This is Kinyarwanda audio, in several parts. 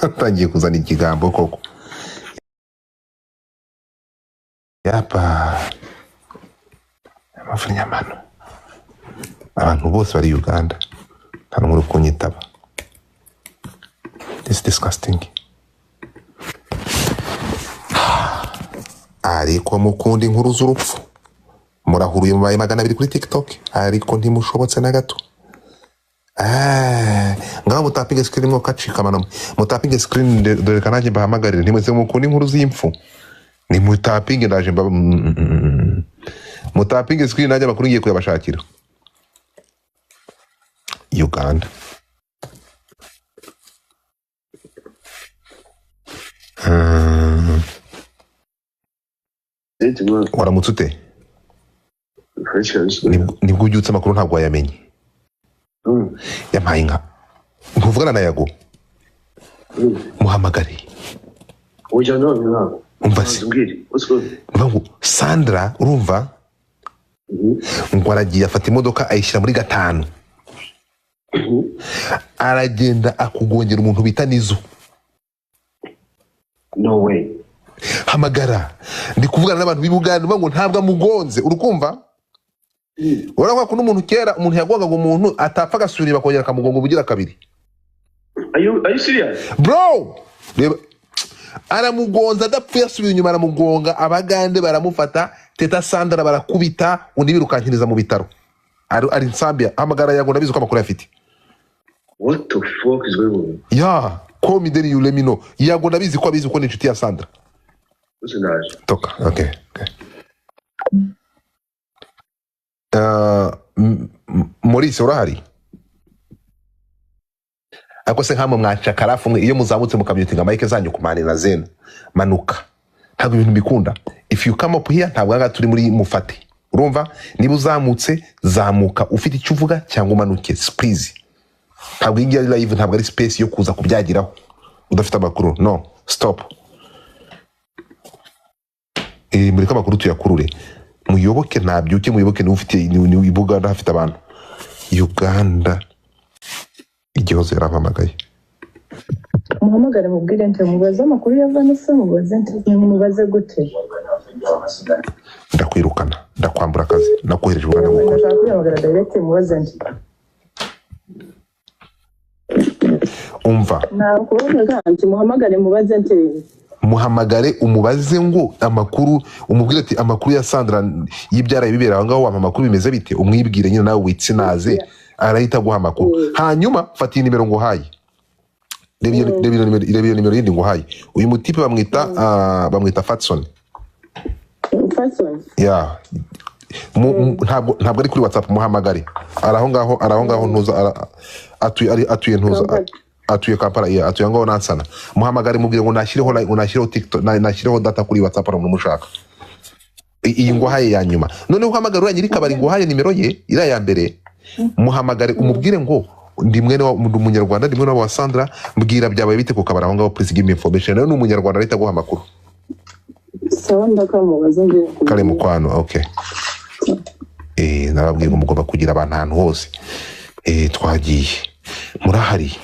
Atangiye kuzana ikigambo koko. Yapa, amavunyamano. Abantu bose bari Uganda, nta n'umwe uri kunyitaba. This is disgusting. Ariko mukunda inkuru z'urupfu, murahuruye mubaye 200 kuri TikTok, ariko ntimushobotse na gato. Ah, ngaho mutapinge screen mwo kacika mano, mutapinge screen dore kananjye mbahamagarire. Ntimwese mukunda inkuru z'impfu, ni mutapinge ndaje mba mutapinge screen nanjye amakuru ngiye kuyabashakira. Uganda. Waramutse ute? Nibwo ubyutse amakuru ntabwo wayamenye. Yampaye inka. Ntuvugana na Yago? Muhamagare. Umva se. Umva ngo Sandra, urumva? Ngo aragiye afata imodoka ayishyira muri 5. Aragenda akugongera umuntu bita Nizo. No way. Hamagara. Ndi kuvugana n'abantu b'i Bugande ngo ntabwo amugonze, urukumva? Urabona ko n'umuntu kera umuntu yagongaga umuntu atapfa agasubira bakongera akamugonga ubugira kabiri. Are you serious? Bro, reba aramugonza adapfuye asubira inyuma aramugonga, abagande baramufata, Teta Sandra barakubita, undi birukankiriza mu bitaro. Ari Nsambia, hamagara Yago ndabizi ko amakuru afite. What the fuck is going on? Ya, call me then you let me know. Yago ndabizi ko abizi ko ni inshuti ya Sandra. What's that? Toka. Okay. Okay. Maurice urahari? Ariko se nkamwe mwaca karafu mwe iyo muzamutse mukamyutinga mike zanyu kumane na zeno manuka, ntabwo ibintu bikunda. If you come up here, ntabwo aha turi muri mufate, urumva? Niba uzamutse zamuka ufite icyo uvuga cyangwa umanuke, please. Ntabwo iyi ngiyi ari live, ntabwo ari space yo kuza kubyagiraho udafite amakuru. No, stop. Mureke amakuru tuyakurure. Muyoboke ntabyuke, muyoboke niwe ufite ni Uganda hafite abantu. Uganda igihozo yarampamagaye. Muhamagare mubwire nte mubaze amakuru ya Vanessa, mubaze nte mubaze gute? Ndakwirukana, ndakwambura akazi, nakohereje Uganda gukora. Ndashaka kuyihamagara direct mubaze nte. Umva. Nakubaza nti muhamagare mubaze nte. Muhamagare umubaze ngo amakuru, umubwire ati amakuru ya Sandra y'ibyaraye bibera aho ngaho, wampa amakuru bimeze bite? Umwibwire nyine nawe witsinaze, arahita aguha amakuru. Hanyuma fata iyi nimero nguhaye. Reba iyo nimero yindi nguhaye. Uyu mutipe bamwita bamwita Fatson. Fatson. Yeah. Ntabwo ari kuri WhatsApp, muhamagare. Ari aho ngaho, ari aho ngaho ntuza, atuye ntuza. Atuye Kampala, yeah, atuye ngaho nansana. Muhamagare mubwire ngo nashyireho like, ngo nashyireho TikTok, nashyireho data kuri WhatsApp aramushaka. Iyi nguhaye ya nyuma. Noneho uhamagare uriya nyiri kabari nguhaye nimero ye, iriya ya mbere. Muhamagare umubwire ngo ndi mwene wa ndi umunyarwanda, ndi mwene wa Sandra, mbwira byabaye bite ku kabari aho ngaho, please give me information. Nawe ni umunyarwanda arahita aguha amakuru. Sawa ndakamubaza ngiye. Kare mukwano, okay. Nababwiye ngo mugomba kugira abantu ahantu hose. Twagiye. Murahari.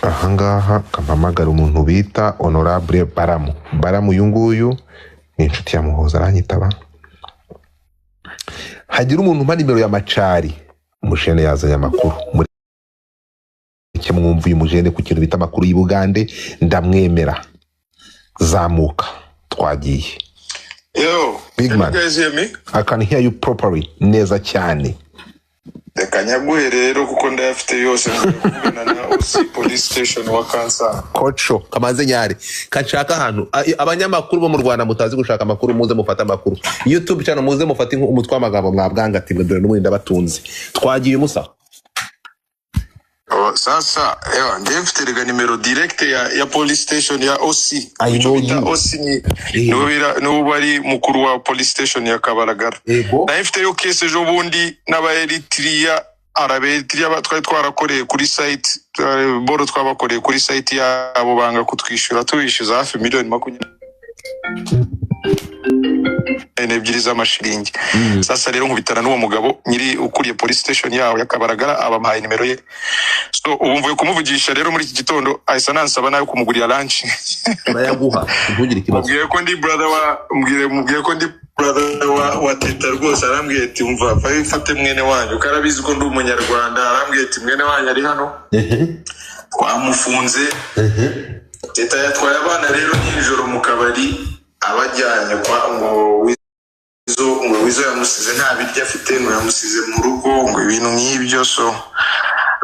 Ahangaha kampamagara umuntu bita Honorable Baramu. Baramu uyu nguyu ni inshuti ya Muhoza, aranyitaba. Hagira umuntu umpa nimero ya Macari, umushene yazanye amakuru. Mureke mwumve uyu mujene ku kintu bita amakuru y'i Bugande, ndamwemera. Zamuka twagiye. Yo, Big can man. you guys hear me? I can hear you properly neza cyane. Reka nyaguhe rero kuko ndayafite yose mvuye kuvugana na OC police station wa Kansanga. Koco kamanze nyare kashaka ahantu abanyamakuru bo mu Rwanda mutazi gushaka amakuru muze mufate amakuru. YouTube channel muze mufate umutwe w'amagambo mwabwanga ati dore n'ubundi ndabatunze. Twagiye umusa. So sasa ewa njye mfite rega nimero direct ya police station ya OC. I Icyo know bita you. OC ni niwe bari mukuru wa police station ya Kabaragara. Ego. Nayo mfiteyo case ejo bundi n'aba Eritrea, araba Eritrea twari twarakoreye kuri site, boro twabakoreye kuri site yabo banga kutwishyura, tubishyuza hafi miliyoni 22 z'amashiringi. Sasa rero nkubitana n'uwo mugabo nyiri ukuriye police station yaho ya Kabaragara, abamuhaye nimero ye. So ubu mvuye kumuvugisha rero muri iki gitondo, ahise anansaba nawe kumugurira lunch. Turayaguha, ntugire ikibazo. Mubwiye ko ndi brother wa mubwiye ko ndi brother wa Teta rwose. Arambwiye ati: "Umva, vayo ifate mwene wanyu," ko arabizi ko ndi umunyarwanda. Arambwiye ati: "Mwene wanyu ari hano, twamufunze." Teta yatwaye abana rero nijoro mu kabari, abajyanye kwa ngo Wizo, ngo Wizo yamusize nta biryo afite, ngo yamusize mu rugo, ngo ibintu nk'ibyo. So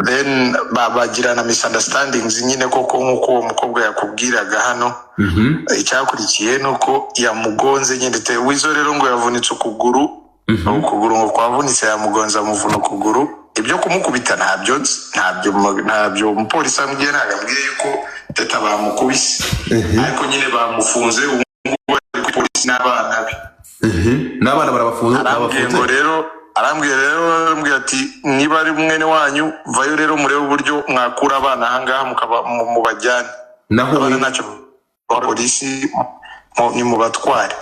then bagirana misunderstandings nyine koko, nk'uko uwo mukobwa yakubwiraga hano. Icyakurikiye ni uko yamugonze nyine. Wizo rero ngo yavunitse ukuguru, ukuguru ngo kwavunitse, yamugonze amuvuna ukuguru. Ibyo kumukubita ntabyo nzi, ntabyo umupolisi ambwiye, ntabwo ambwiye yuko Teta bamukubise, ariko nyine bamufunze, ubu ngubu ari kuri polisi n'abana be. N'abana barabafunze? Arambwiye ngo Babafunze. rero, arambwiye rero, arambwiye ati: "Niba ari mwene wanyu, vayo rero murebe uburyo mwakura abana ahangaha mukaba mubajyane." Naho Abana we ntacyo, polisi ni mubatware.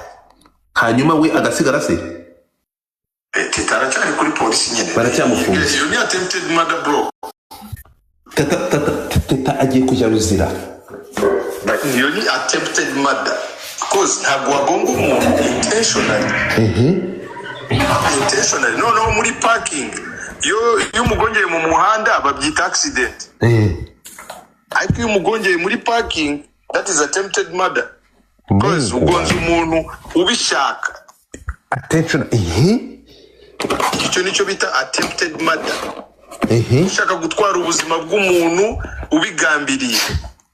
Hanyuma we agasigara se? Teta aracyari kuri polisi nyine. Baracyamufunze. Iyo ni attempted murder, bro. Teta agiye kujya ruzira. Iyo ni attempted murder because ntabwo wagonga umuntu intentionally, intentionally, noneho muri parking. Iyo umugongeye mu muhanda babyita accident, ariko iyo umugongeye muri parking, that is attempted murder because ugonze umuntu ubishaka. Attention. Icyo nicyo bita attempted murder, ushaka gutwara ubuzima bw'umuntu ubigambiriye.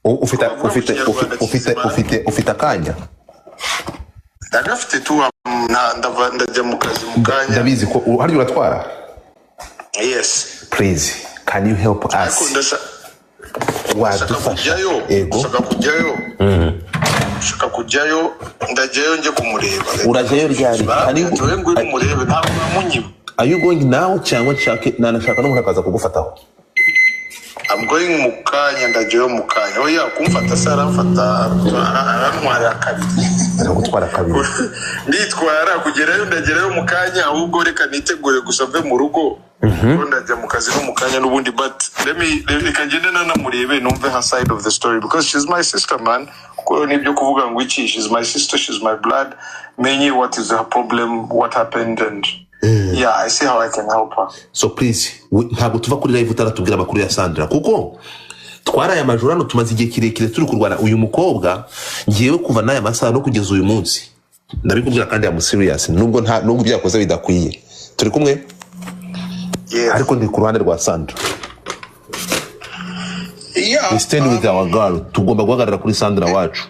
Ufite Bavuga mu ufite Kinyarwanda ufite kizima. Ufite akanya? Ndagafite tu, ndajya mu kazi mu kanya. Ndabizi ko harya uratwara. Yes. Please, can you help us? Ariko ndashaka Wadufasha? kujyayo. Ego. Ndashaka kujyayo, ndashaka kujyayo, ndajyayo njye kumureba. Urajyayo ryari? Can you- Barambwira ati: "Wowe ngwino umurebe," ntabwo bamunyiba. Are you going now, cyangwa nshake nanashaka n'umuntu akaza kugufataho? I'm going mu kanya, ndajyayo mu kanya. Oya, kumfata se aramfata, arantwara kabiri. Aragutwara kabiri. Nditwara kugerayo, ndagerayo mu kanya. Ahubwo reka nitegure gusa mve mu rugo, kuko ndajya mu kazi no mu kanya n'ubundi. But let me, reka ngende nanamurebe, numve her side of the story, because she's my sister, man. Kuko nibyo kuvuga ngo iki, she's my sister, she's my blood. Menye what is her problem, what happened, and yeah, I see how I can help her. So please, ntabwo tuva kuri live utaratubwira amakuru ya Sandra, kuko twaraye amajoro hano, tumaze igihe kirekire turi kurwana uyu mukobwa. Ngewe kuva n'aya masaha no kugeza uyu munsi ndabikubwira, kandi I'm serious, nubwo nta nubwo ibyo yakoze bidakwiye, turi kumwe. Yes. Ariko ndi ku ruhande rwa Sandra. We stand with our girl. Tugomba guhagarara kuri Sandra wacu,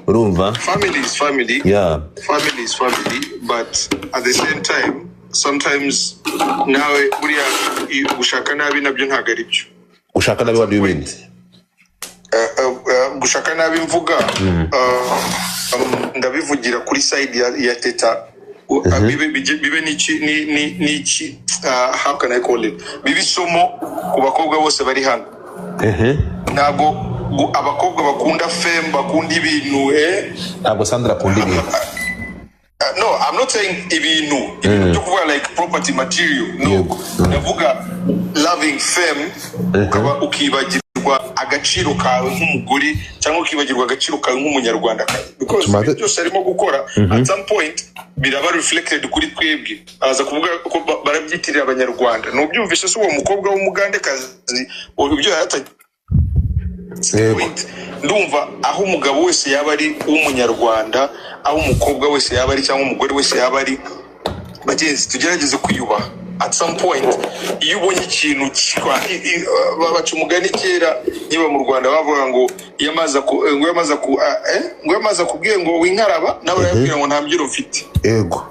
urumva? Family is family. Family is family, but at the same time, sometimes nawe buriya gushaka nabi nabyo ntabwo ari byo. Ushaka nabi, what do you mean? Gushaka nabi mvuga, ndabivugira kuri side ya Teta. Bibe n'iki n'iki, how can I call it, bibe isomo ku bakobwa bose bari hano. Ntabwo abakobwa bakunda fame, bakunda ibintu, eh? Ntabwo Sandra akunda ibintu. No, I'm not saying ibintu byo kuvuga like property material, no. Yego. Ndavuga loving fame, ukaba ukibagirwa agaciro kawe nk'umugore, cyangwa ukibagirwa agaciro kawe nk'umunyarwandakazi, because ibintu byose arimo gukora, at some point biraba reflected kuri twebwe. Araza kuvuga ko barabyitirira abanyarwanda. Nubyumvise se, uwo mukobwa w'umugandekazi ibyo yaratangiye? Yego. Point, ndumva aho umugabo wese yaba ari w'umunyarwanda, aho umukobwa wese yaba ari, cyangwa umugore wese yaba ari, bagenzi, tugerageze kwiyubaha. At some point, iyo ubonye ikintu baca umugani kera niba mu Rwanda bavuga ngo iyo amazi ngo iyo amazi ngo iyo amazi akubwiye ngo winkaraba, nawe urayabwira ngo nta mbyiro mfite. Ego.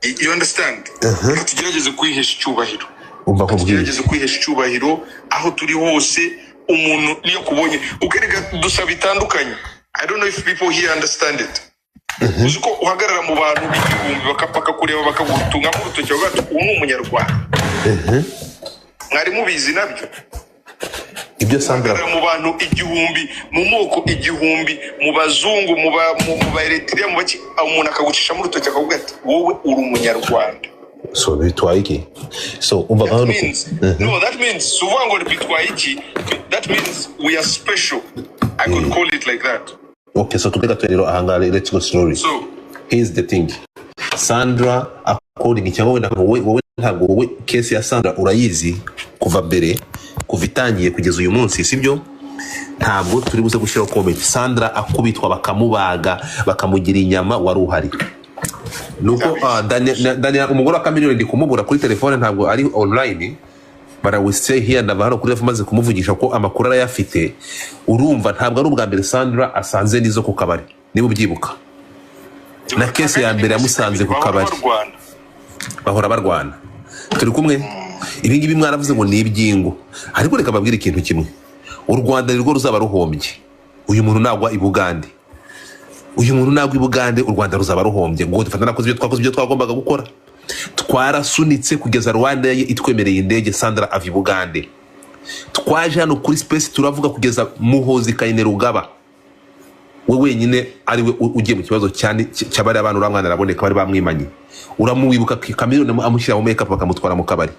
You understand? Reka tugerageze kwihesha icyubahiro. Umva nkubwire. Tugerageze kwihesha icyubahiro aho turi hose. Umuntu niyo kubonye ukereka dusa bitandukanye. I don't know if people here understand it. Uzi ko uhagarara mu bantu 1000 bakakureba, bakagutungamo urutoki, bakavuga bati: "Ubu ni Umunyarwanda." Mwari mubizi nabyo? Ibyo Sandra Uhagarara mu bantu 1000, mu moko 1000, mu bazungu, mu ba Eritrea, mu baki, umuntu akagucishamo urutoki akavuga ati: "Wowe uri Umunyarwanda." So bitwaye iki? So umva That hano means, no, that means, si uvuga ngo bitwaye iki, that means we are special. I could call it like that. Okay, so tubwe gato rero ahangaha, let's go slowly. So Here's the thing, Sandra, according, cyangwa wenda wowe ntabwo, wowe case ya Sandra urayizi kuva mbere, kuva itangiye kugeza uyu munsi, sibyo? Ntabwo turi buze gushyiraho comment. Sandra akubitwa, bakamubaga, bakamugira inyama, wari uhari? Nuko Daniel, umugore wa Chameleone, ndi kumubura kuri telefone, ntabwo ari online, but I will stay here. Ndava hano kuri maze kumuvugisha ko amakuru arayafite. Urumva, ntabwo ari ubwa mbere Sandra asanze nizo ku kabari, niba ubyibuka na case ya mbere yamusanze ku Bahora kabari. barwana. Bahora barwana. Turi kumwe. Ibi ngibi mwaravuze ngo ni iby'ingo, ariko reka mbabwire ikintu kimwe: u Rwanda nirwo ruzaba ruhombye uyu muntu nagwa i Bugande. Uyu muntu nagwa i Bugande, u Rwanda ruzaba ruhombye. Ngo dufata nakoze ibyo twakoze, ibyo twagombaga gukora, twarasunitse kugeza Rwanda ye itwemereye indege, Sandra ava i Bugande. Twaje hano kuri space turavuga kugeza Muhozi Kainerugaba we wenyine ari we ugiye mu kibazo cyane cy'abariya bantu. Uriya mwana araboneka, bari bamwimanye, uramuwibuka? Chameleone amushyira mu make up, bakamutwara mu kabari.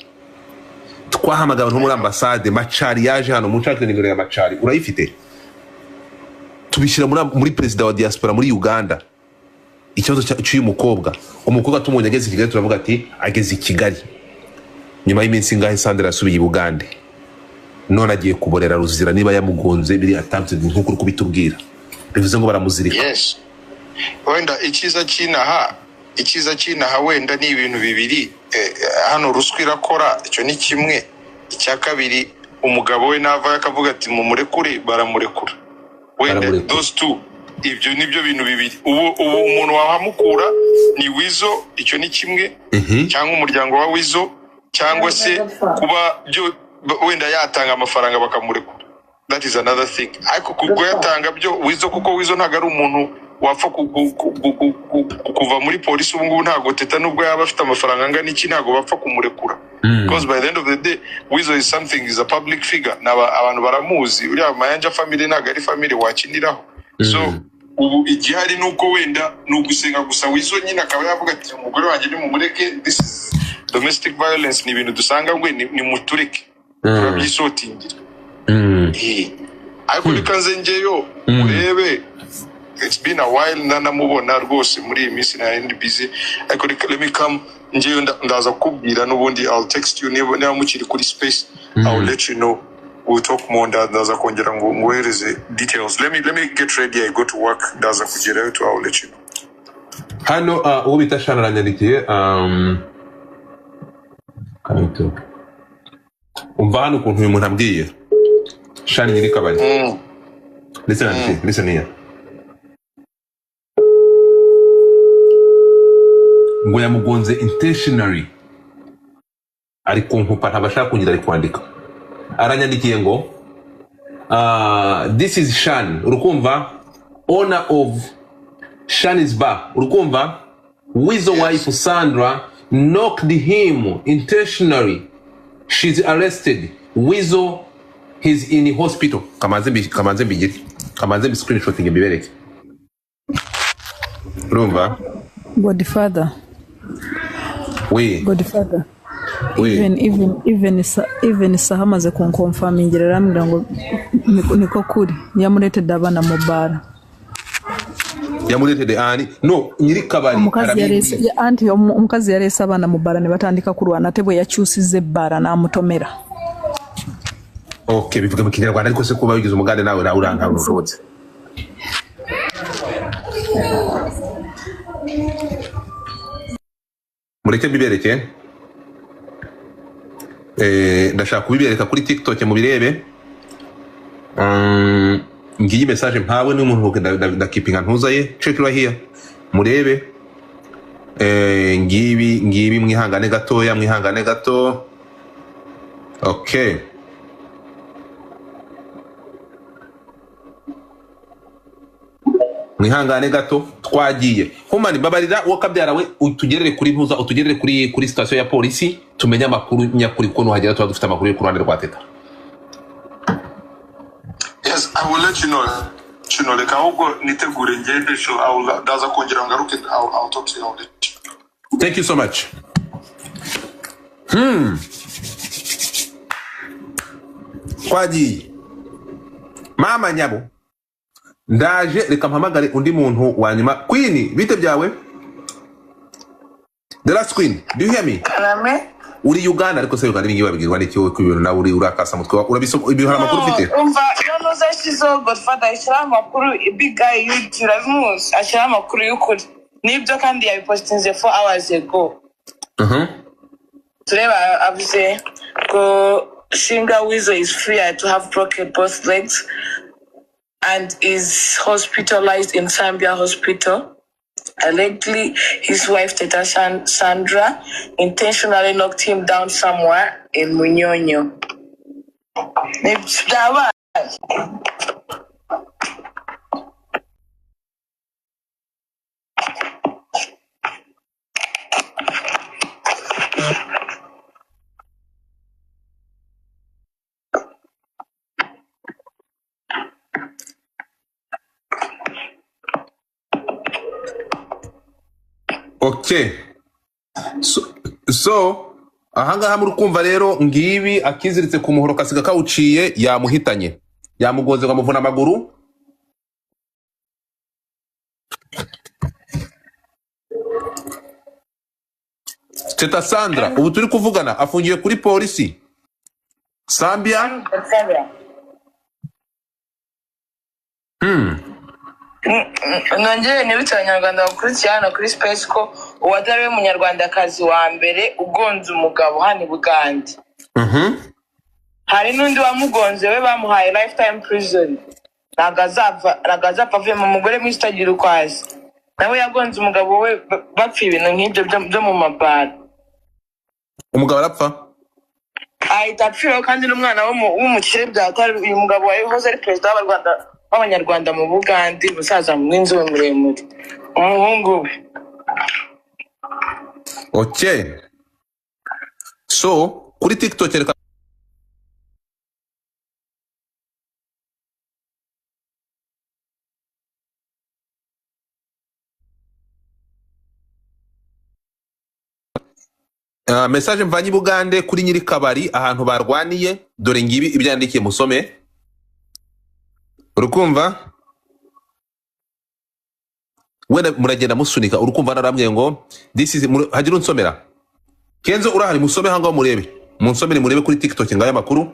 Twahamagaye abantu bo muri ambasade. Macari yaje hano, munshakire nimero ya Macari, urayifite? Tubishyira muri perezida wa diaspora muri Uganda, ikibazo cy'uyu mukobwa. Umukobwa tumubonye ageze i Kigali, turavuga ati ageze i Kigali. Nyuma y'iminsi ingahe, Sandra yasubiye i Bugande. None agiye kuborera ruzira. Niba yamugonze biri attempted nk'uko uri kubitubwira, bivuze ngo baramuzirika. Yes, wenda icyiza cy'inaha wenda ni ibintu bibiri. Hano ruswa irakora, icyo ni kimwe. Icya kabiri, umugabo we navayo akavuga ati: "Mumurekure," baramurekura wenda. Baramurekura. Those two, ibyo nibyo bintu bibiri. Ubu umuntu wahamukura ni Wizo, icyo ni kimwe, cyangwa umuryango wa Wizo, cyangwa se kuba byo wenda yatanga amafaranga bakamurekura, that is another thing. Ariko kuyatanga byo Wizo, kuko Wizo ntabwo ari umuntu wapfa kuva muri polisi ubu ngubu. Ntabwo Teta, nubwo yaba afite amafaranga angana iki, ntabwo bapfa kumurekura, because by the end of the day Wizo is something, is a public figure. Abantu baramuzi. Uriya Mayanja family ntabwo ari family wakiniraho. So ubu igihari ni uko wenda ni ugusenga gusa, Wizo nyine akaba yavuga ati: "Umugore wanjye nimumureke, this is domestic violence, ni ibintu dusanga ngwe, ni mutureke turabyisotingira." Ariko reka nze njyeyo urebe. It's been a while ntanamubona rwose, muri iyi minsi nari ndi busy, ariko reka let me come njyeyo, ndaza kukubwira n'ubundi. I'll text you niba mukiri kuri space. I'll let you know, we'll talk more. Ndaza kongera ngo ngohereze details. Let me get ready, I go to work. Ndaza kugerayo to, I'll let you know. Hano uwo bita Shana aranyandikiye. Umva hano ukuntu uyu muntu ambwiye, Shani nyiri kabari. Listen and see. Listen here. Ngo yamugonze intentionally. Ari kunkupa, ntabwo ashaka kunyira, ari kwandika. Aranyandikiye ngo "This is Shan, urukumva, owner of Shani's Bar, urukumva? Wizo wife Sandra knocked him intentionally. She's arrested. Wizo, he's in hospital." Kamanze mbigire, kamanze mbi screenshoting mbibereke. Urumva? Godfather. We. Godfather. We. Even saha amaze kunkonfamingira, arambwira ngo niko kuri, yamuretede abana mu bara. Yamuretede ani? No, nyiri kabari. Omukazi yarese Arabibwiye. Anti omukazi yarese abaana mu bbara ne batandika kulwana, ate bwe yakyusiza ebbara n'amutomera. Okay, bivuga mu Kinyarwanda. Ariko se kuba wigize umugande nawe urantabona ushobotse. Mureke mbibereke. Ndashaka kubibereka kuri TikTok mubirebe. Ngiyi message mpawe n'umuntu, ndakipinga ntuza ye. Check right here, murebe. Ngibi, ngibi, mwihangane gatoya, mwihangane gato. Okay, mwihangane gato, twagiye. Humani, babarira uwo kabyara we, utugerere kuri ntuza, utugerere kuri sitasiyo ya polisi, tumenye amakuru nyakuri, kuko nuhagera tuba dufite amakuru yo ku ruhande rwa Teta. Yes, I will let you know. Let you know. Reka ahubwo nitegure ngende, so I will, ndaza kongera ngaruke. I'll talk to you. I'll let you. Thank you so much. Twagiye, mama nyabo, ndaje. Reka mpamagare undi muntu wa nyuma. Queen, bite byawe? The last queen, do you hear me? Karame. Uri Uganda, ariko se Uganda ibingibi babibwirwa n'iki wowe, ko ibintu nawe uri urakasa mutwe, urabisoma ibintu, hari amakuru ufite? Umva, iyo ntuza ashyizeho Godfather ashyiraho amakuru, big guy yuti urabimuzi, ashyiraho amakuru y'ukuri nibyo, kandi yabipostinze 4 hours ago. Tureba avuze ngo Singer Weasel is free to have broken both legs and is hospitalized in Zambia hospital. Allegedly, his wife Teta Sandra intentionally knocked him down somewhere in Munyonyo. Byabaye. Okay, so ahangaha muri kumva rero, ngibi akiziritse ku muhoro kasiga kawuciye, yamuhitanye, yamugonze ngo amuvuna amaguru. Teta Sandra ubu turi kuvugana afungiwe kuri polisi Sambia. Nongere nibutse Abanyarwanda bakurikiye hano kuri space ko uwo atari we munyarwandakazi wa mbere ugonze umugabo hano i Bugande. Hari n'undi wamugonze, we bamuhaye lifetime prison, ntabwo azapfa avuyemo. Umugore mwinshi utagira uko azi nawe yagonze umugabo we, bapfa ibintu nk'ibyo byo mu mabara. Umugabo arapfa? Ahita apfiraho, kandi n'umwana w'umukire byatari uyu mugabo wahoze ari perezida w'Abarwanda, w'Abanyarwanda mu Bugande, umusaza w'inzobe muremure, umuhungu we. Okay, so kuri TikTok reka. Message mvanye i Bugande kuri nyiri kabari ahantu barwaniye, dore ngibi ibyo yandikiye, musome. Urukumva wenda muragenda musunika, urukumva narambwiye ngo this is hagira unsomera. Kenzo urahari? Musome hangaho murebe, munsomere murebe kuri TikTok ngaya makuru.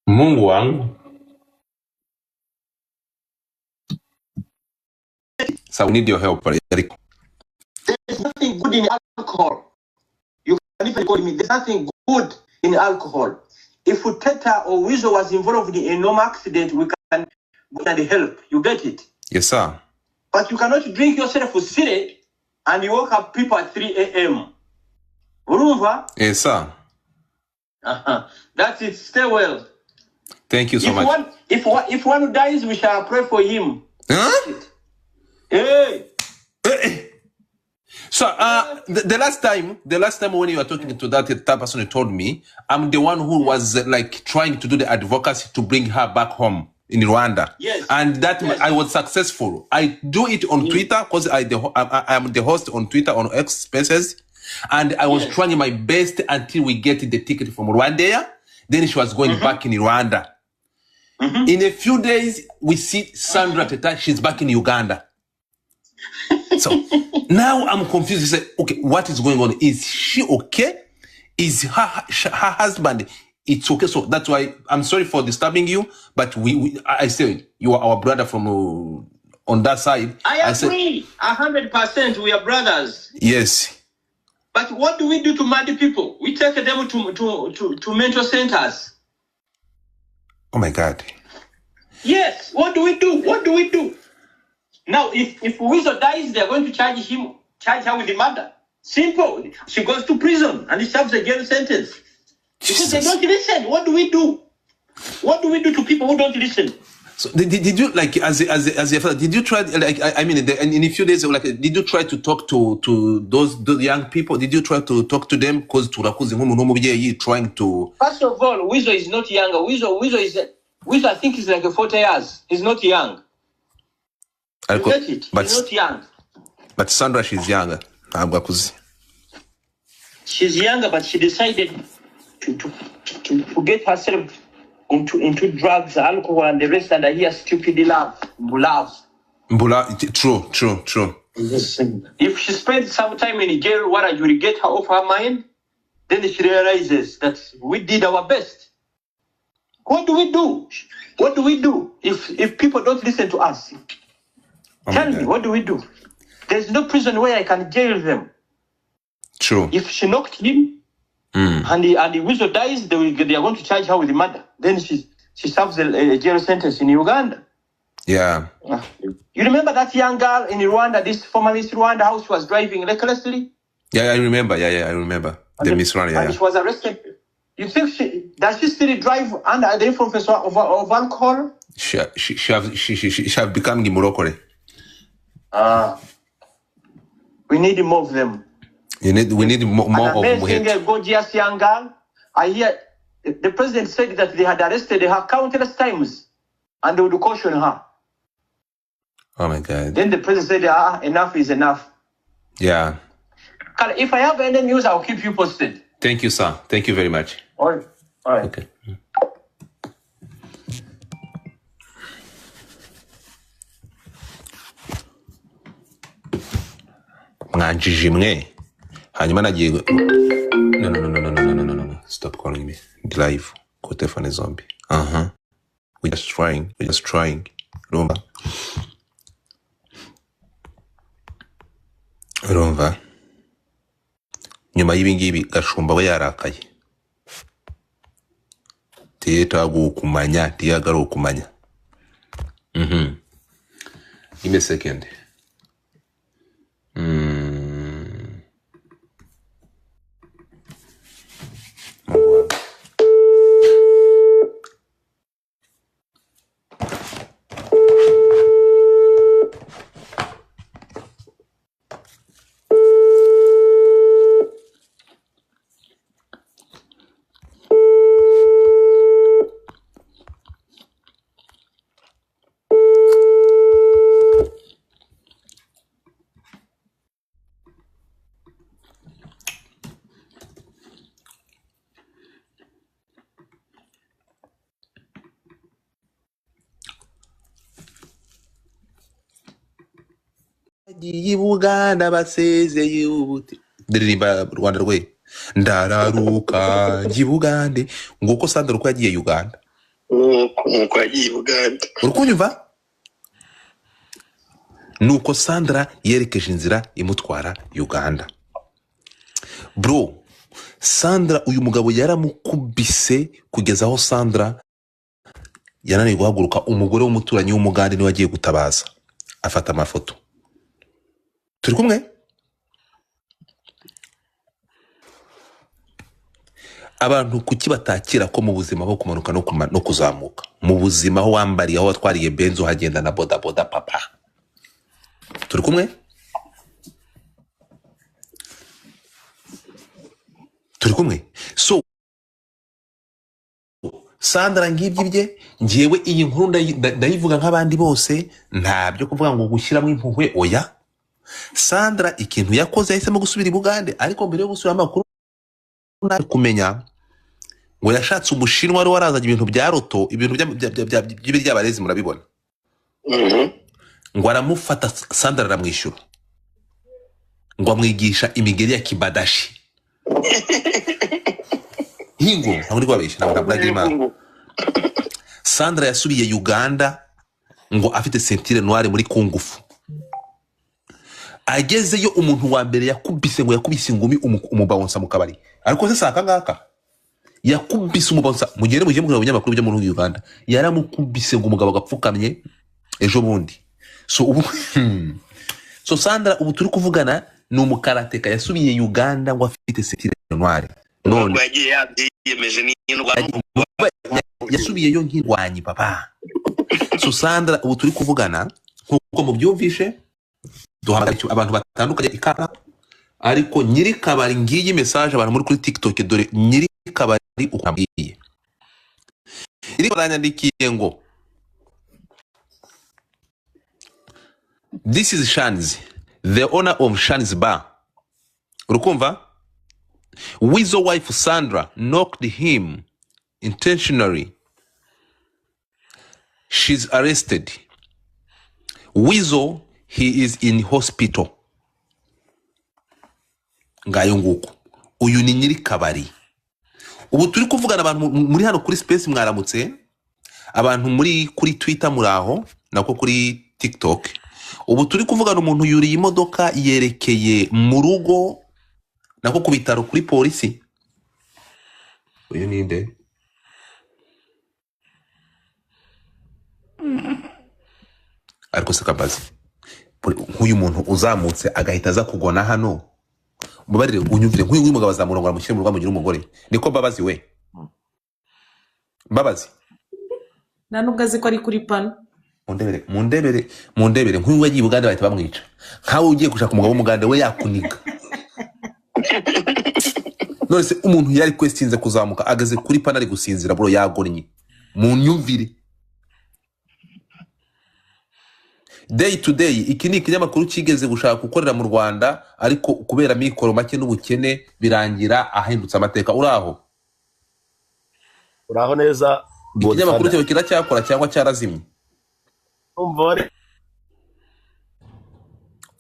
Mungu wangu. So we need your help, ariko. There's nothing good in alcohol. You can even call me. There's nothing good in alcohol. If Teta or Weasel was involved in a normal accident, we can go and help. You get it? Yes, sir. But you cannot drink yourself silly and you wake up people at 3 a.m. Urumva? Yes, sir. That's it. Stay well. Thank you so If much. one dies, we shall pray for him. Huh? Hey. So the last time when you were talking to that person, you told me I'm the one who was like trying to do the advocacy to bring her back home in Rwanda. Yes. And that Yes. I was successful. I do it on Twitter because I am the host on Twitter, on X Spaces, and I was trying my best until we get the ticket from Rwanda. Then she was going back in Rwanda. In a few days, we see Sandra Teta. She's back in Uganda. So now I'm confused. You say, okay, what is going on? Is she okay? Is her husband It's okay. So that's why I'm sorry for disturbing you, but we I say you are our brother from on that side. I I said agree, 100%. We are brothers. yes. But what do we do to mad people? We take them to mental centers. Oh my God. Yes. What do we do? What do we do? Now, if Weasel dies, they're going to charge her with the murder. Simple. She goes to prison and serves a jail sentence. Because they Jesus. don't listen. What do we do? What do we do to people who don't listen? So did you, like, as a father, did you try, like, I mean, in a few days, like, did you try to talk to those young people? Did you try to talk to them? Because turakuze nk'umuntu w'umubyeyi trying to. First of all, Weasel is not younger. Weasel, I think, is like 40 years. He's not young. You Ariko, get it? but He's not young. but Sandra, she's younger. Ntabwo akuze. She's younger, but she decided to get herself into drugs, alcohol, and the rest, and I hear stupid love. Love. Mbula, true, true, true. If she spends some time in jail, what will get her off her mind? Then she realizes that we did our best. What do we do? What do we do if people don't listen to us? Oh my Tell me, God. what do we do? There's no prison where I can jail them. True. If she knocked him and the wizard dies, they are going to charge her with murder. Then she serves a jail sentence in Uganda. Yeah. You remember that young girl in Rwanda, this former Miss Rwanda, how she was driving recklessly? Yeah, I remember. Yeah, I remember. The Miss Rwanda, yeah. And she was arrested. You think does she still drive under the influence of alcohol? She have become Gimurokore. We need more of them. We need more An of amazing, Muheto. gorgeous young girl. I hear the president said that they had arrested her countless times and they would caution her. Oh my God. Then the president said, enough is enough. Yeah. If I have any news, I'll keep you posted. Thank you, sir. Thank you very much. All right. All right. Okay. Mwanjiji mwe. Hanyuma nagiye. No. Stop calling me. Live. Ko telefone zombi. Uh-huh. We just trying. Urumva? Urumva? Nyuma y'ibingibi Gashumba we yarakaye. Teta gukumanya, tiyagaro kumanya. Give me a second. Agiye i Buganda basezeye ubute. Ndirimba Rwanda rwe. Ndararuka njye i Bugande. Nguko Sandra uko yagiye Uganda. Nuko yagiye i Bugande. Uri kunyumva? Nuko Sandra yerekeje inzira imutwara Uganda. Bro, Sandra uyu mugabo yaramukubise kugeza aho Sandra yananiwe guhaguruka. Umugore w'umuturanyi w'Umugande niwe agiye gutabaza. Afata amafoto. Turi kumwe? Abantu kuki batakira ko mu buzima bwo kumanuka no kuzamuka, mu buzima aho wambariye, aho watwariye benzo, uhagenda na boda boda papa. Turi kumwe? Turi kumwe? So Sandra ngibye ibye, ngiyewe iyi nkuru ndayivuga nk'abandi bose, nta byo kuvuga ngo gushyiramo impuhwe, oya. Sandra ikintu yakoze yahisemo gusubira i Bugande, ariko mbere yo gusubira amakuru naje kumenya ngo yashatse umushinwa wari warazanye ibintu bya roto, ibintu by'ibiryabarezi murabibona. Ngo aramufata Sandra aramwishyura, ngo amwigisha imigeri ya kibadashi. Hingo ntabwo ndi kubabeshya, ntabwo naburaga Imana. Sandra yasubiye Uganda ngo afite ceinture noire muri kungufu. Agezeyo umuntu wa mbere yakubise, ngo yakubise ingumi umubouncer mu kabari. Ariko se si aka ngaka yakubise umubouncer? Mugende mujye mubwira abanyamakuru byo muri Uganda, yaramukubise ngo umugabo agapfukamye ejo bundi. So ubu, so Sandra ubu turi kuvugana ni umukarateka, yasubiye Uganda ngo afite ceinture noire. None Ubwo yagiye yabyiyemeje n'indwara. Yasubiyeyo nk'indwanyi, papa. So Sandra ubu turi kuvugana, nk'uko mubyumvishe, duhamagara abantu batandukanye ikara, ariko nyiri kabari, ngiyi message, abantu muri kuri TikTok, dore nyiri kabari uko ambwiye. Nyiri kabari yanyandikiye ngo: "This is Shans, the owner of Shans Bar." Urukumva? "Weasel wife Sandra knocked him intentionally. She's arrested. Weasel, he is in hospital." Ngayo nguko, uyu ni nyiri kabari ubu turi kuvugana. Abantu muri hano kuri space mwaramutse, abantu muri kuri Twitter muraho, nako kuri TikTok. Ubu turi kuvugana umuntu yuriye imodoka yerekeye mu rugo, nako ku bitaro kuri polisi. Uyu ni nde? Ariko se kabazi, nk'uyu muntu uzamutse agahita aza kugona hano, mubarire unyumvire, nk'uyu nguyu mugabo azamurongora amushyire mu rugo amugire umugore? Niko Mbabazi we, Mbabazi. Nta nubwo azi ko ari kuri pano. Mundebere, mundebere, mundebere, nk'uyu wagiye i Bugande bahita bamwica. Nkawe ugiye gushaka umugabo w'umugande, we yakuniga. None se umuntu yari kwestinze kuzamuka ageze kuri pana ari gusinzira, bro, yagonnye. Munyumvire, Day to Day, iki ni ikinyamakuru kigeze gushaka gukorera mu Rwanda, ariko kubera amikoro make n'ubukene birangira ahindutse amateka. Uraho? Uraho neza. Ikinyamakuru Godfather. cyawe kiracyakora cyangwa cyarazimye? Umva, wari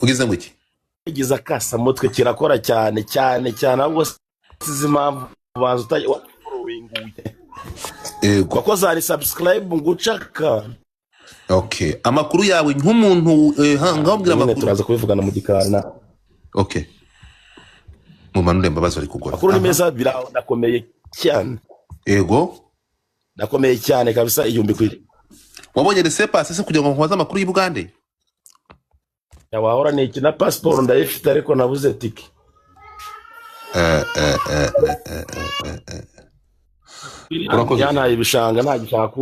Ugize ngo iki? Wagize akasamutwe, kirakora cyane cyane cyane, ahubwo sizi impamvu ubanza utajya wafollowinguye. Yego. Wakoze hari subscribe ngucaka. Okay, amakuru yawe nk'umuntu ngaho mbwira Nyine amakuru. Turaza kubivugana mu gikari na Okay, mumanure Mbabazi bari kugura. Amakuru ni meza, biraho, ndakomeye cyane. Yego. Ndakomeye cyane kabisa, 1000 ku Wabonye laissez-passer se kugira ngo nkubaze amakuru y'i Bugande? Wahora ni iki, na pasiporo ndayifite ariko nabuze tike. Urakoze. Yantaye ibishanga, nta gishaka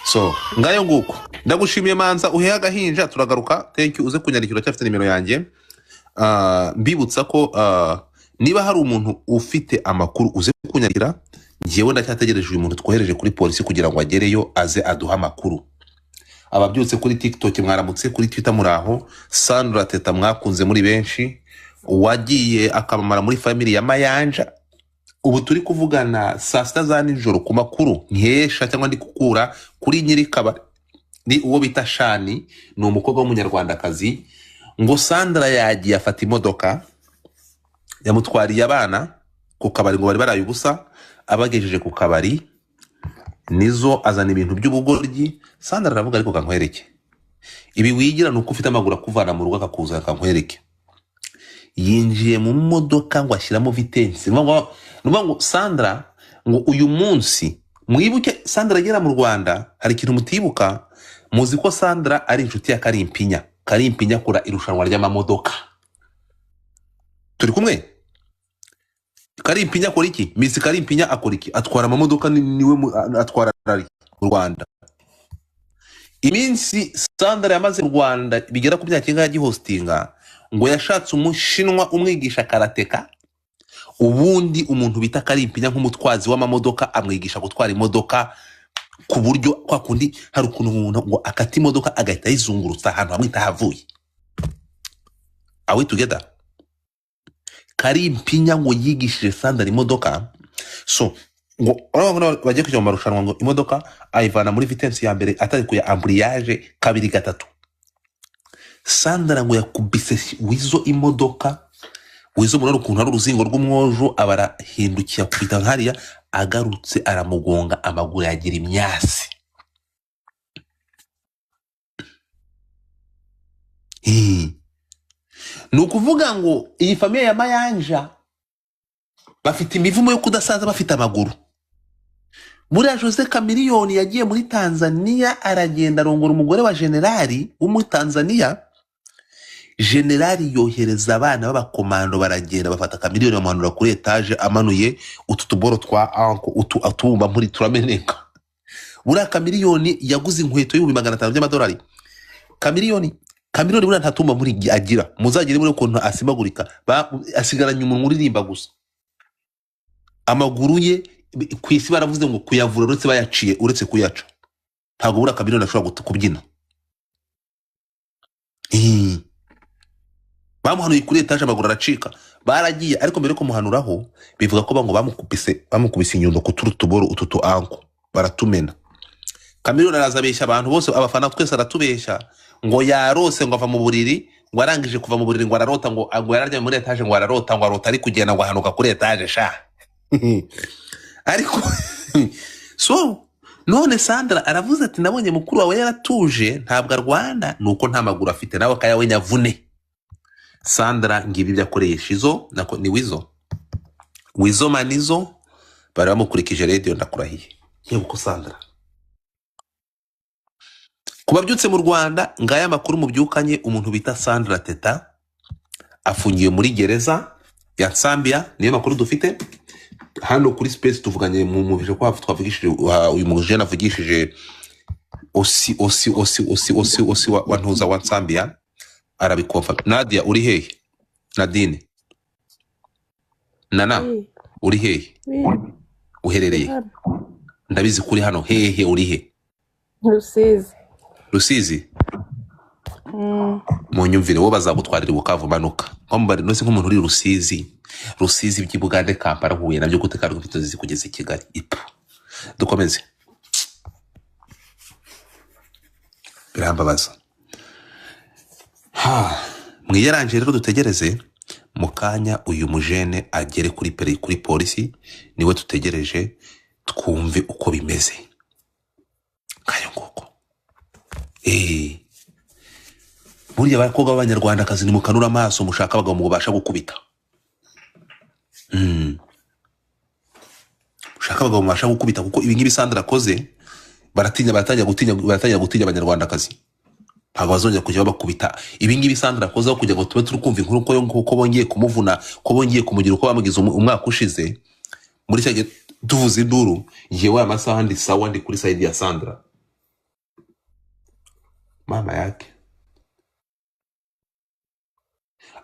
So ngayo nguko, ndagushimiye. Manza uhehe agahinja, turagaruka. Thank you, uze kunyandikira, uracyafite nimero yanjye. Mbibutsa ko niba hari umuntu ufite amakuru uze kunyandikira. Njyewe ndacyategereje uyu muntu twohereje kuri polisi kugira ngo agereyo aze aduhe amakuru. Ababyutse kuri TikTok mwaramutse, kuri Twitter muraho. Sandra Teta mwakunze muri benshi, wagiye akamamara muri family ya Mayanja. Ubu turi kuvugana saa 6 za nijoro, ku makuru nkesha cyangwa ndi gukura kuri nyiri kabari, ni uwo bita Shani, ni umukobwa w'umunyarwandakazi, ngo Sandra yagiye afata imodoka yamutwariye abana ku kabari, ngo bari baraye ubusa. Abagejeje ku kabari nizo azana ibintu by'ubugoryi. Sandra aravuga: "Ariko kankwereke, ibi wigira ni uko ufite amaguru akuvana mu rugo akakuzana, kankwereke." Yinjiye mu modoka ngo ashyiramo vitesse. Ni ukuvuga ngo Sandra ngo uyu munsi, mwibuke Sandra agera mu Rwanda, hari ikintu mutibuka. Muzi ko Sandra ari inshuti ya Karimpinya. Karimpinya akora irushanwa ry'amamodoka, turi kumwe? Karimpinya akora iki? Miss Karimpinya akora iki? Atwara amamodoka, niwe atwara rally mu Rwanda. Iminsi Sandra yamaze mu Rwanda bigera ku myaka ingahe agihostinga, ngo yashatse umushinwa umwigisha karateka, ubundi umuntu bita Karimpinya nk'umutwazi w'amamodoka amwigisha gutwara imodoka, ku buryo kwa kundi hari ukuntu umuntu ngo akata imodoka agahita ayizungurutsa ahantu hamwe itahavuye. Are we together? Karimpinya ngo yigishije Sandra imodoka. So ngo urabona bagiye kujya mu marushanwa, ngo imodoka ayivana muri vitesse ya mbere atari kuya embrayage kabiri gatatu. Sandra ngo yakubise Wizo imodoka. Wizo murabona ukuntu ari uruzingo rw'umwojo, aba arahindukiye akubita nkariya, agarutse aramugonga amaguru yagira imyasi. Ni ukuvuga ngo iyi famiye ya Mayanja bafite imivumo yo kudasaza, bafite amaguru. Buriya Jose Chameleone yagiye muri Tanzania, aragenda arongora umugore wa generali wo muri Tanzania. Generali yohereza abana b'abakomando, baragenda bafata Chameleone bamuhanura kuri etaje, amanuye utu tuboro twa anko, utu atubumba muri turameneka. Buriya Chameleone yaguze inkweto y'ibihumbi 500 by'amadolari. Chameleone buriya nta tumba muri agira, muzagere muri ukuntu asimagurika, asigaranye umunwa uririmba gusa. Amaguru ye ku isi baravuze ngo kuyavura uretse bayaciye, uretse kuyaca ntabwo buriya Chameleone ashobora kubyina. Bamuhanuye kuri etaje amaguru aracika, baragiye. Ariko mbere yo kumuhanuraho bivuga ko ngo bamukubise inyundo ku turu tuboro utu tu anko baratumena. Chameleone araza abeshya abantu bose, abafana twese aratubeshya ngo yarose ngo ava mu buriri, ngo arangije kuva mu buriri ngo ararota, ngo yararyamye muri etaje, ngo ararota, ngo arota ari kugenda ngo ahanuka kuri etaje sha. Ariko so none Sandra aravuze ati nabonye mukuru wawe yaratuje ntabwo arwana, nuko nta maguru afite, nawe akayawe nyavune. Sandra ngibi ibyo akoreye Shizo, nako ni Wizo, Wizo Manizo bari bamukurikije radio, ndakurahiye. Yewe uko Sandra kubabyutse mu Rwanda, ngaya makuru mubyukanye, umuntu bita Sandra Teta afungiwe muri gereza ya Nsambia, niyo makuru dufite hano kuri space. Tuvuganye mu mubije ko twavugishije uyu mujene avugishije osi osi osi osi osi osi wa ntuza wa Nsambia arabikonfa. Nadia uri hehe? Nadine Nana uri hehe? Uherereye? Ndabizi kuri hano. Hehe uri he? Rusizi. Rusizi? Munyumvire wowe bazagutwarira Bukavu manuka. Nko nose nk'umuntu uri Rusizi, Rusizi by'Ibugande, Kampala, Huye nabyo gute kandi ufite inzozi kugeza i Kigali. Ipu. Dukomeze. Birambabaza. Ha, mwiyaranje rero dutegereze mu kanya uyu mujene agere kuri kuri polisi, niwe tutegereje twumve uko bimeze. Kayo nguko. Burya abakobwa b'abanyarwandakazi nimukanura amaso mushaka abagabo mubasha gukubita. Mushaka abagabo mubasha gukubita, kuko ibi ngibi Sandra akoze baratangira gutinya abanyarwandakazi. Ntabwo bazongera kujya babakubita. Ibi ngibi Sandra akoze aho kugira ngo tube turi kumva inkuru ko bongeye kumuvuna, ko bongeye kumugira uko bamugize umwaka ushize muri cya gihe tuvuze induru, ngewe aya masaha ndi sawa, ndi kuri side ya Sandra. Mama yake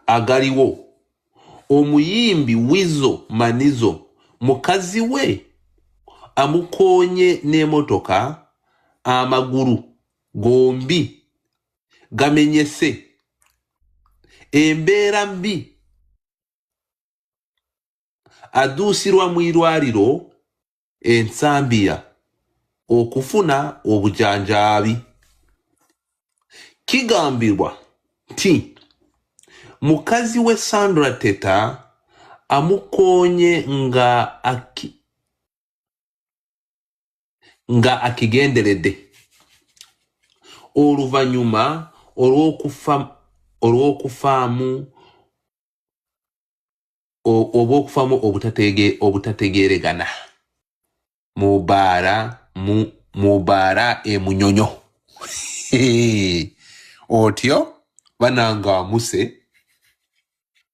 agariwo omuyimbi Wizo Manizo mukazi we amukonye n'emotoka amaguru gombi gamenyese embeera mbi adusirwa mu irwariro Ensambia okufuna obujanjabi. Kigambirwa nti mukazi we Sandra Teta amukonye nga akigenderedde oluvannyuma olw'okufaamu oba okufamu obutategeeregana mu bbaara e Munyonyo. Otyo bananga amuse.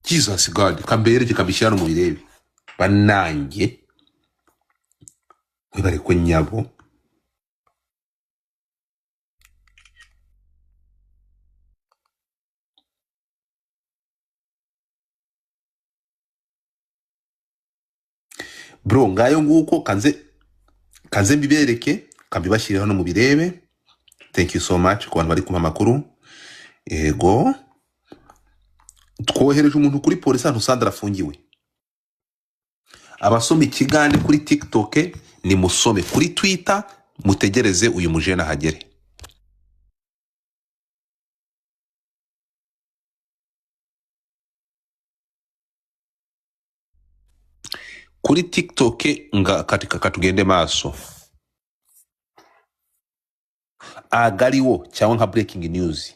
Jesus God, kambeere kikabishyira no mu birebe banange webale ko nyabo. Bro ngayo nguko kanze mbibereke, kambibashyire hano mu birebe. Thank you so much ku bantu bari kumpa amakuru. Ego twohereje umuntu kuri polisi ahantu Sandra afungiwe. Abasoma ikigande kuri TikTok ni musome, kuri Twitter mutegereze uyu mujene ahagere. Kuri TikTok nga kati katugende maso agariwo cyangwa nka breaking news.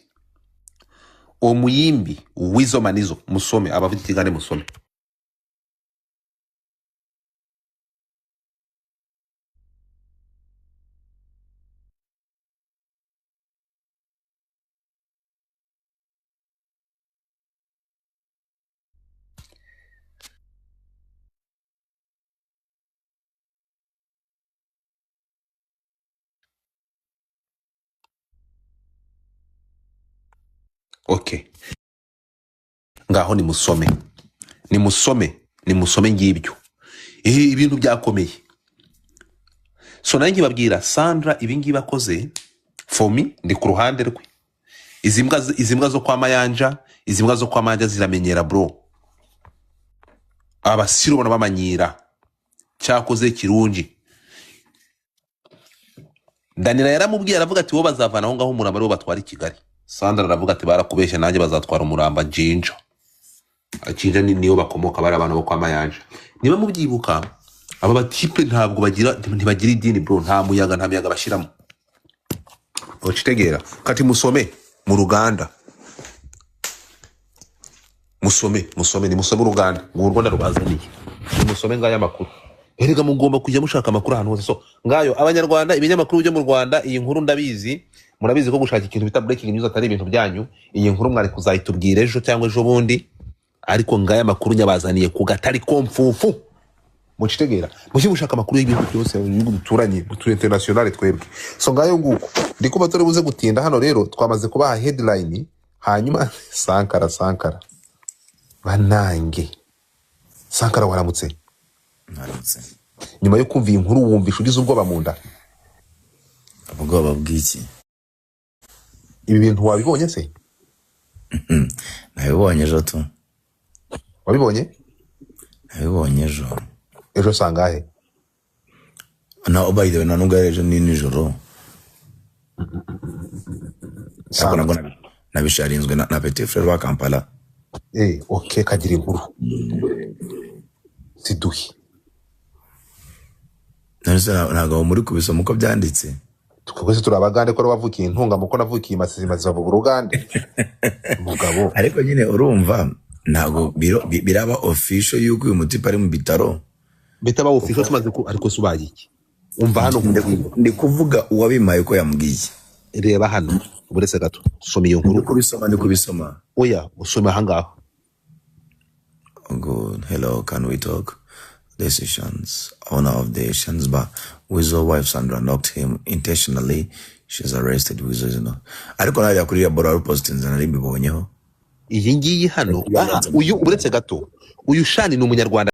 Omuyimbi Wizo Manizo musome, abavuga ikigande musome. Okay, ngaho nimusome, nimusome, nimusome ngibyo. Ibintu byakomeye. So nanjye nkibabwira Sandra ibingibi akoze, for me ndi ku ruhande rwe. Izi mbwa zo kwa Mayanja, izi mbwa zo kwa Mayanja ziramenyera bro. Abasiru bona bamanyira. Cyakoze kirungi. Danira yaramubwiye aravuga ati wowe bazavana aho ngaho umurambo ariwo batwara i Kigali. Sandra aravuga ati barakubeshya nanjye bazatwara umuramba Jinja. Jinja ni niyo bakomoka bari abantu bo kwa Mayanja. Niba mubyibuka aba batipe ntabwo bagira, ntibagira idini bro, nta muyaga, nta miyaga bashyiramo. Ucitegera kati musome mu ruganda. Musome, musome, ni musome uruganda. Ngo urwo ndarubazaniye. Ni musome ngaya makuru. Erega mugomba kujya mushaka amakuru ahantu hose. So ngayo abanyarwanda, ibinyamakuru byo mu Rwanda, iyi nkuru ndabizi, murabizi ko gushaka ikintu bita breaking news atari ibintu byanyu. Iyi nkuru mwari kuzayitubwira ejo cyangwa ejo bundi, ariko ngaya makuru nyabazaniye ku gatari komfufu. Mucitegera mujye mushaka amakuru y'ibihugu byose, ibihugu duturanye, turi international twebwe. So ngayo nguko ndi kuba turi buze gutinda hano rero, twamaze kubaha headline. Hanyuma Sankara, Sankara banange, Sankara waramutse. Mwaramutse. Nyuma yo kumva iyi nkuru wumvisha ugize ubwoba mu nda? Ubwoba bw'iki? Ibi bintu wabibonye se? Nabibonye ejo tu. Wabibonye? Nabibonye ejo. Ejo sangahe? Na by the way, na nubwo ari ejo ni nijoro. Ariko nabwo nabisharinzwe na Petit Frere wa Kampala. Okay, kagira inkuru. Siduhi. Nonese ntabwo muri kubisoma uko byanditse? Twese turi abagande ko wavukiye intunga muko navukiye Masisi, Masisi bavuga urugande. Mugabo. Ariko nyine urumva ntabwo biraba official yuko uyu mutipe ari mu bitaro. Bitaba official tumaze ku, ariko subaye iki? Umva hano ndi kuvuga uwabimaye uko yambwiye. Reba hano, buretse gato. Soma iyo nkuru. Ndi kubisoma, ndi kubisoma. Oya, usome aha ngaho. Good. Hello, can we talk? Decisions. Owner of the Shands Bar, Weasel wife Sandra knocked him intentionally. She's arrested. Weasel is not. Ariko nawe yakuriye bora postinze nari mbibonyeho. Iyi ngiyi hano, uyu uretse gato. Uyu Shani ni umunyarwanda.